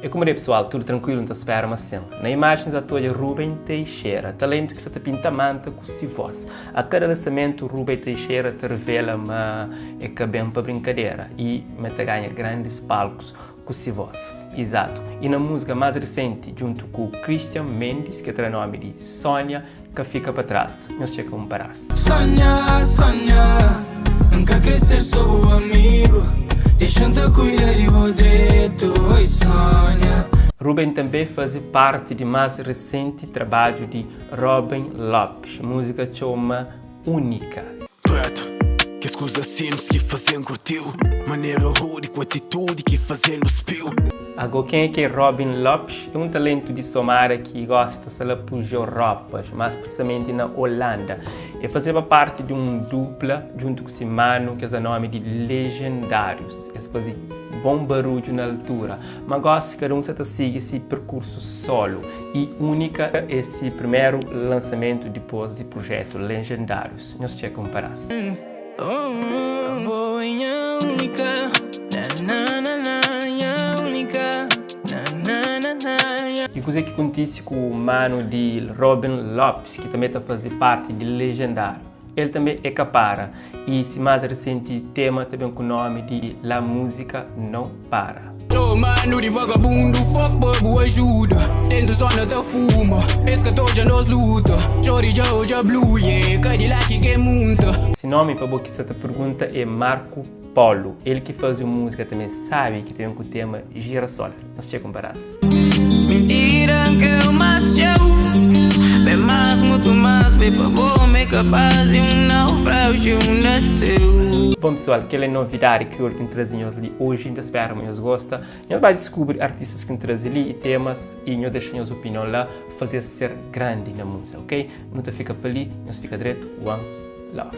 É kuma de pessoal, tudo tranquilo? N ta spera ma sim. Na imagem nu ta odja Ruben Teixeira, talentu ki sa ta pinta manta ku si voz. A kada lançamento Ruben Teixeira ta revela ma é ka ben pa brinkadera y ma el ta ganha grandis palkus ku si voz. Exato. Y na música más recente djuntu ku Christian Mendes ki tra nomi di Sonia ka fika pa tras. Nhos txeka un paras. Sonia, Sonia, N ka kre ser so bu amigu Dexa-m ta kuida di bo dretu, oi Sonia. Ruben tanbe faze parti di más resenti trabadju di Robin Lopes, múzika txoma Única. Preto, kes kuza simples ki fazen kurtiu Manera rudi ku atitudi ki fazen duspiu. Ago ken é ki é Robin Lopes? É un talentu di Somada ki gosi ta sta la puxa Europas, más prisamenti na Holanda. E fazeba parti di un dupla djuntu ku si manu ki es da nomi di Legendários. Es faze bon barudju na altura, ma gosi kada un sa ta sigi si perkursu solu. I Única é si primeru lansamentu dipôs di prujetu Legendários. Nhos txeka un padás. I kuzê ki kontise ku manu di Robin Lopes, ki tanbê ta faze parti di Legendário? El tanbê é ka para, i si más resenti tema ta ben ku nómi di La Música Não Para. Txomanu di vagabundu Fuck pa bu ajuda Dentu zona ta fuma Es ka ta odja nos luta Shorty dja odja blue yeah Cadillac ke munta. Si nomi pa bo ki sa ta pergunta é Marco Polo, el ki fazi un múzika tanbê sabi ki ta ben ku tema Girassol. Nhos txeka un padás. Mintira N kreu más txeu Bem más, mutu más Bem pa bo m'é kapaz Di un naufrágiu nasceu. Bom pessoal, kel é novidadi kriolu ki N traze nhos li oji, N ta spera ma nhos gosta. Nhos bai diskubri artistas ki N traze li i temas i nhos dexa nhos opinion la, faze-s ser grandi na múzika, ok? Nu ta fika pa li, nhos fika dretu, one love.